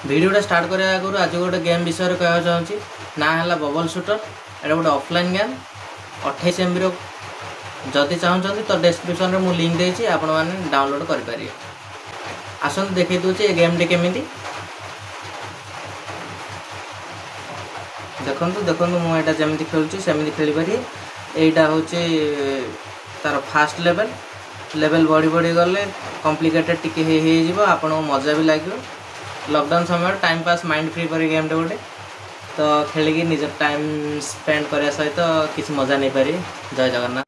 ଭିଡ଼ିଓଟା start କରିବା ଆଗରୁ ଆଜି ଗୋଟେ ଗେମ୍ ବିଷୟରେ କହିବାକୁ ଚାହୁଁଛି। ନାଁ ହେଲା ବବଲ୍ ସୁଟର। ଏଇଟା ଗୋଟେ ଅଫଲାଇନ୍ ଗେମ୍, 28 ଏମ୍ବିର। ଯଦି ଚାହୁଁଛନ୍ତି ତ ଡେସ୍କ୍ରିପସନ୍ରେ ମୁଁ ଲିଙ୍କ୍ ଦେଇଛି, ଆପଣମାନେ ଡାଉନଲୋଡ଼୍ କରିପାରିବେ। ଆସନ୍ତୁ ଦେଖେଇ ଦେଉଛି ଏ ଗେମ୍ଟି କେମିତି। ଦେଖନ୍ତୁ ଦେଖନ୍ତୁ, ମୁଁ ଏଇଟା ଯେମିତି ଖେଳୁଛି ସେମିତି ଖେଳିପାରିବେ। ଏଇଟା ହେଉଛି ତାର ଫାଷ୍ଟ ଲେଭେଲ୍। ଲେଭେଲ୍ ବଢ଼ି ବଢ଼ି ଗଲେ କମ୍ପ୍ଲିକେଟେଡ଼ ଟିକେ ହେଇଯିବ, ଆପଣଙ୍କୁ ମଜା ବି ଲାଗିବ। ଲକଡାଉନ୍ ସମୟରେ ଟାଇମ୍ ପାସ୍, ମାଇଣ୍ଡ ଫ୍ରି ପରି ଗେମ୍ଟେ ଗୋଟେ ତ ଖେଳିକି ନିଜ ଟାଇମ୍ ସ୍ପେଣ୍ଡ କରିବା ସହିତ କିଛି ମଜା ନେଇପାରିବେ। ଜୟ ଜଗନ୍ନାଥ।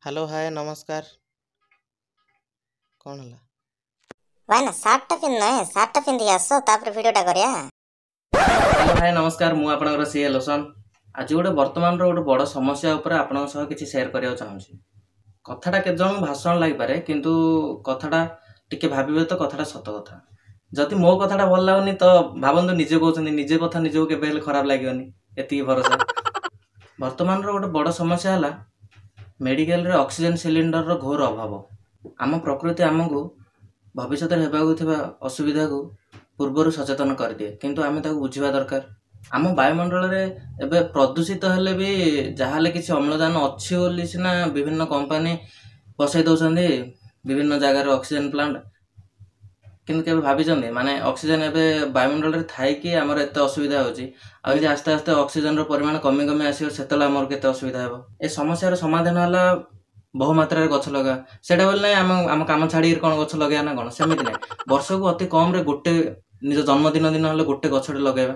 ହ୍ୟାଲୋ, ହାଏ, ନମସ୍କାର। କ'ଣ ହେଲା ଭାଇନା? ସାର୍ଟଟା ପିନ୍ଧ, ସାର୍ଟଟା ପିନ୍ଧିକି ଆସ, ତାପରେ ଭିଡ଼ିଓଟା କରିବା। ହ୍ୟାଲୋ, ହାଏ, ନମସ୍କାର। ମୁଁ ଆପଣଙ୍କର ସିଏ ଲୋସନ୍। ଆଜି ଗୋଟେ ବର୍ତ୍ତମାନର ଗୋଟେ ବଡ଼ ସମସ୍ୟା ଉପରେ ଆପଣଙ୍କ ସହ କିଛି ସେୟାର କରିବାକୁ ଚାହୁଁଛି। କଥାଟା କେତେ ଜଣଙ୍କୁ ଭାଷଣ ଲାଗିପାରେ, କିନ୍ତୁ କଥାଟା ଟିକେ ଭାବିବେ ତ କଥାଟା ସତ କଥା। ଯଦି ମୋ କଥାଟା ଭଲ ଲାଗୁନି ତ ଭାବନ୍ତୁ ନିଜେ କହୁଛନ୍ତି, ନିଜେ କଥା ନିଜକୁ କେବେ ହେଲେ ଖରାପ ଲାଗିବନି, ଏତିକି ଭରସା। ବର୍ତ୍ତମାନର ଗୋଟେ ବଡ଼ ସମସ୍ୟା ହେଲା ମେଡ଼ିକାଲରେ ଅକ୍ସିଜେନ୍ ସିଲିଣ୍ଡରର ଘୋର ଅଭାବ। ଆମ ପ୍ରକୃତି ଆମକୁ ଭବିଷ୍ୟତରେ ହେବାକୁ ଥିବା ଅସୁବିଧାକୁ ପୂର୍ବରୁ ସଚେତନ କରିଦିଏ, କିନ୍ତୁ ଆମେ ତାକୁ ବୁଝିବା ଦରକାର। ଆମ ବାୟୁମଣ୍ଡଳରେ ଏବେ ପ୍ରଦୂଷିତ ହେଲେ ବି ଯାହାହେଲେ କିଛି ଅମ୍ଳଜାନ ଅଛି ବୋଲି ସିନା ବିଭିନ୍ନ କମ୍ପାନୀ ବସେଇ ଦେଉଛନ୍ତି ବିଭିନ୍ନ ଜାଗାରେ ଅକ୍ସିଜେନ୍ ପ୍ଲାଣ୍ଟ। କିନ୍ତୁ କେବେ ଭାବିଛନ୍ତି, ମାନେ ଅକ୍ସିଜେନ୍ ଏବେ ବାୟୁମଣ୍ଡଳରେ ଥାଇକି ଆମର ଏତେ ଅସୁବିଧା ହେଉଛି, ଆଉ ଯଦି ଆସ୍ତେ ଆସ୍ତେ ଅକ୍ସିଜେନ୍ର ପରିମାଣ କମି କମି ଆସିବ, ସେତେବେଳେ ଆମର କେତେ ଅସୁବିଧା ହେବ? ଏ ସମସ୍ୟାର ସମାଧାନ ହେଲା ବହୁ ମାତ୍ରାରେ ଗଛ ଲଗା। ସେଇଟା ବୋଲି ନାହିଁ ଆମ କାମ ଛାଡ଼ିକି କ'ଣ ଗଛ ଲଗେଇବା ନା କ'ଣ, ସେମିତି ନାହିଁ। ବର୍ଷକୁ ଅତି କମ୍ରେ ଗୋଟେ ନିଜ ଜନ୍ମଦିନ ଦିନ ହେଲେ ଗୋଟେ ଗଛଟେ ଲଗେଇବା।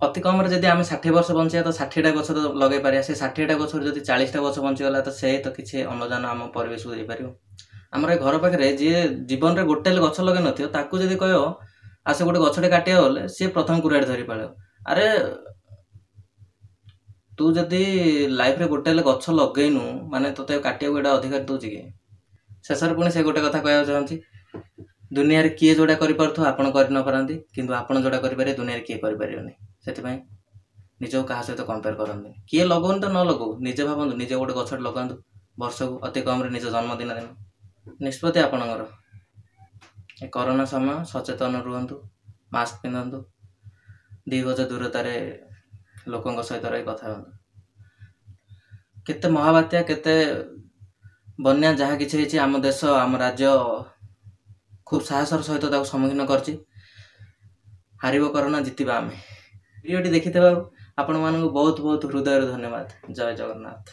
ଅତି କମ୍ରେ ଯଦି ଆମେ 60 ବର୍ଷ ବଞ୍ଚିବା ତ 60ଟା ଗଛ ତ ଲଗେଇ ପାରିବା। ସେ 60ଟା ଗଛରୁ ଯଦି 40ଟା ଗଛ ବଞ୍ଚିଗଲା ତ ସେ ତ କିଛି ଅମ୍ଳଜାନ ଆମ ପରିବେଶକୁ ଦେଇପାରିବ। ଆମର ଏ ଘର ପାଖରେ ଯିଏ ଜୀବନରେ ଗୋଟେ ହେଲେ ଗଛ ଲଗେଇ ନଥିବ, ତାକୁ ଯଦି କହିବ ଆସ ଗୋଟେ ଗଛଟେ କାଟିବା ବୋଲେ, ସିଏ ପ୍ରଥମେ କୁରାଢ଼ି ଧରି ପଳେଇବ। ଆରେ ତୁ ଯଦି ଲାଇଫରେ ଗୋଟେ ହେଲେ ଗଛ ଲଗେଇନୁ, ମାନେ ତୋତେ କାଟିବାକୁ ଏଇଟା ଅଧିକାର ଦେଉଛି କି? ଶେଷରେ ପୁଣି ସେ ଗୋଟେ କଥା କହିବାକୁ ଚାହୁଁଛି, ଦୁନିଆରେ କିଏ ଯେଉଁଟା କରିପାରୁଥିବ ଆପଣ କରି ନ ପାରନ୍ତି, କିନ୍ତୁ ଆପଣ ଯେଉଁଟା କରିପାରିବେ ଦୁନିଆରେ କିଏ କରିପାରିବନି। ସେଥିପାଇଁ ନିଜକୁ କାହା ସହିତ କମ୍ପେୟାର କରନ୍ତୁନି। କିଏ ଲଗାଉନି ତ ନ ଲଗାଉ, ନିଜେ ଭାବନ୍ତୁ, ନିଜେ ଗୋଟେ ଗଛଟେ ଲଗାନ୍ତୁ ବର୍ଷକୁ ଅତି କମ୍ରେ ନିଜ ଜନ୍ମଦିନ ଦିନ। ନିଷ୍ପତ୍ତି ଆପଣଙ୍କର। ଏ କରୋନା ସମୟ, ସଚେତନ ରୁହନ୍ତୁ, ମାସ୍କ ପିନ୍ଧନ୍ତୁ, 2 ଗଜ ଦୂରତାରେ ଲୋକଙ୍କ ସହିତ ରହି କଥା ହୁଅନ୍ତୁ। କେତେ ମହାବାତ୍ୟା, କେତେ ବନ୍ୟା, ଯାହା କିଛି ହେଇଛି, ଆମ ଦେଶ ଆମ ରାଜ୍ୟ ଖୁବ୍ ସାହସର ସହିତ ତାକୁ ସମ୍ମୁଖୀନ କରିଛି। ହାରିବ କରୋନା, ଜିତିବା ଆମେ। ଭିଡ଼ିଓଟି ଦେଖିଥିବାରୁ ଆପଣମାନଙ୍କୁ ବହୁତ ବହୁତ ହୃଦୟରୁ ଧନ୍ୟବାଦ। ଜୟ ଜଗନ୍ନାଥ।